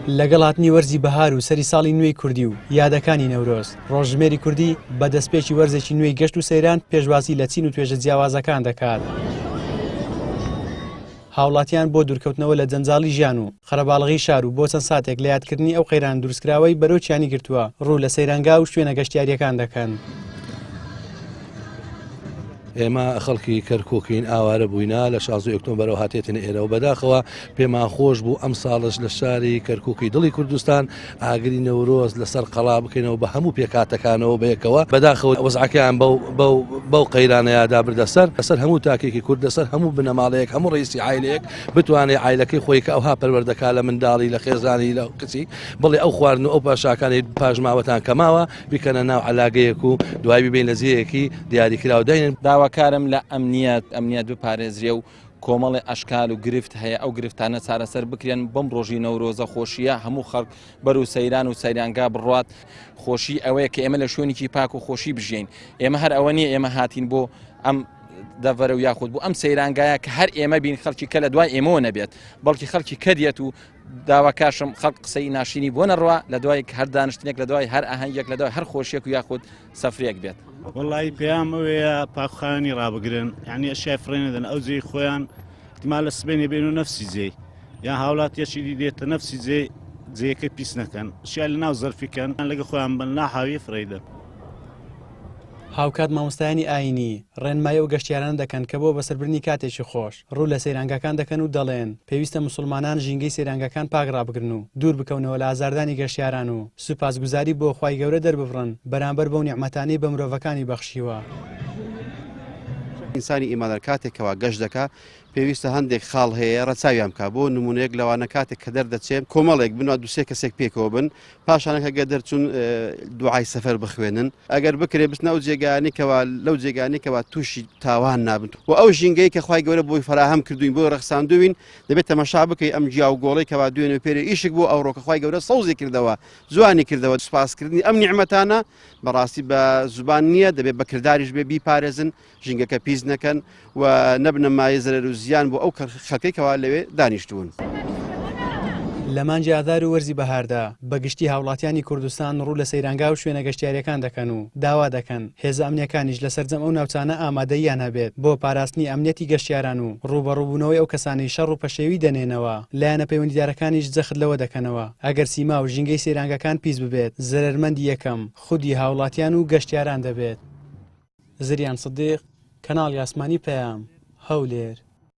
لەگەڵ هاتنی وەرزی بەهار و سەری ساڵی نوێی کوردی و یادەکانی نەورۆز، ڕۆژژمێری کوردی بە دەستپێکی وەرزێکی نوێی گەشت و سەیران پێشوازی لە چین و توێژە جیاوازەکان دەکات. هاوڵاتیان بۆ دوورکەوتنەوە لە جەنجاڵی ژیان و قەرەباڵغی شار و بۆ چەند ساتێک لە یادکردنی ئەو قەیرانە دروستکراوەی بەرۆکیانی گرتووە ڕوو لە سەیرانگا و شوێنە گەشتیارییەکان دەکەن. ئێمە خەڵکی کەرکوکین ئاوارە بووینە لە 16 ئۆکتۆبەرەوە هاتێتن ئێرەوە بەداخەوە پێمان خۆش بوو ئەم ساڵش لە شاری کەرکوکی دڵی کوردستان ئاگری نەورۆز لەسەر قەڵا بکەینەوە بە هەموو پێکهاتەکانەوە بەیەکەوە بەداخەوە وەزعەکەیان بەو بەو بەو قەیرانەیادا بردە سەر لەسەر هەموو تاکێکی کورد لەسەر هەموو بنەماڵەیەک هەموو ڕئیسی عایلەیەک بتوانێ عایلەکەی خۆی کە ئەوها پەروەردەکا لە منداڵی لە خێزانی لە کچی بڵێ ئەو خواردن و ئەو پاشاکانی پاشماوەتان کە ماوە بیکەنە ناو عەلاگەیەک و دوای بیبەین لە جێیەکی دیاریکراو داینێن. داواکارم لە ئەمنیەت ئەمنیەت بپارێزرێ و کۆمەڵێ ئەشکال و گرفت هەیە ئەو گرفتانە چارەسەر بکرێن بەم ڕۆژی نەورۆزە خۆشیە هەموو خەڵک بەرو سەیران و سەیرانگا بڕوات خۆشی ئەوەیە کە ئێمە لە شوێنێکی پاک و خۆشی بژین ئێمە هەر ئەوە نییە ئێمە هاتین بۆ ئەم دەڤەرە و یاخود بۆ ئەم سەیرانگایە کە هەر ئێمە بین خەڵکی کە لە دوای ئێمەوە نەبێت بەڵکی خەڵکی کە دێت و داواکاشم خەڵک قسەی ناشینی بۆ نەڕوا لە دوای هەر دانیشتنێک لە دوای هەر ئاهەنگێک لە دوای هەر خۆشیەک و یاخود سەفرێک بێت. وەڵایی پەیام ئەوەیە پاکخانی ڕابگرن یعنی ئەشیای فڕێ نەدەن ئەو جێی خۆیان احتمال لە سبەینێ بێن و نەفسی جێی یان هاوڵاتیەکی دی دێتە نەفسی جێ جێیەکە پیس نەکەن شیا لە ناو زەرفی کەن لەگە خۆیان بن ناحاوی فڕێدەن. هاوکات مامۆستایانی ئایینی ڕێنمایی ئەو گەشتیارانە دەکەن کە بۆ بەسەربردنی کاتێکی خۆش ڕوو لە سەیرانگاکان دەکەن و دەڵێن، پێویستە موسڵمانان ژینگەی سەیرانگاکان پاک ڕابگرن و دوور بکەونەوە لە ئازاردانی گەشتیاران و سوپاسگوزاری بۆ خوای گەورە دەرببڕن بەرامبەر بەو نیعمەتانەی بە مرۆڤەکانی بەخشیوە. ئینسانی ئیماندار کاتێک کەوا گەشت دەکا پێویستە هەندێک خاڵ هەیە ڕەچاویان بکا بۆ نمونەیەک لەوانە کاتێک کە دەردەچێ کۆمەڵێک بن و دوسێ کەسێک پێکەوە بن پاشانەکە گە دەرچوون دوعای سەفەر بخوێنن ئەگەر بکرێ بچنە ئەو جێگایانەی کەوا لەو جێگانەی کەوا تووشی تاوان نابن و ئەو ژینگەی کە خوای گەورە بۆی فەراهەم کردوین بۆی ڕەخساندوین دەبێت تەمەشا بکەی ئەم گیا و گۆڵەی کەوا دوێنێ و پێرێ ئیشک بۆ ئەوڕۆکە خوای گەورە سەوزی کردەوە جوانی کردەوە سوپاسکردنی ئەم نیعمەتانە بەڕاستی بە زوبان نییە دەبێت بە کرداریش بێ بیپارێزن ژینگەکە پیس نەکەن و نەبنە مایەی زەرەر و زیان بۆ ئەو خەڵکەی کەوا لەوێ دانیشتوون. لە مانگی ئادار و وەرزی بەهاردا بە گشتی هاوڵاتیانی کوردستان ڕوو لە سەیرانگا و شوێنە گەشتیارییەکان دەکەن و داوا دەکەن هێزە ئەمنییەکانیش لە سەرجەم ئەو ناوچانە ئامادەییان هەبێت بۆ پاراستنی ئەمنیەتی گەشتیاران و ڕووبەڕووبوونەوەی ئەو کەسانەی شەڕ و پەشێوی دەنێنەوە، لایەنە پەیوەندیدارەکانیش جەخت لەوە دەکەنەوە ئەگەر سیما و ژینگەی سەیرانگاکان پیس ببێت زەرەرمەندی یەکەم خودی هاوڵاتیان و گەشتیاران دەبێت. زریان سدیق، کەناڵی ئاسمانی پەیام، هەولێر.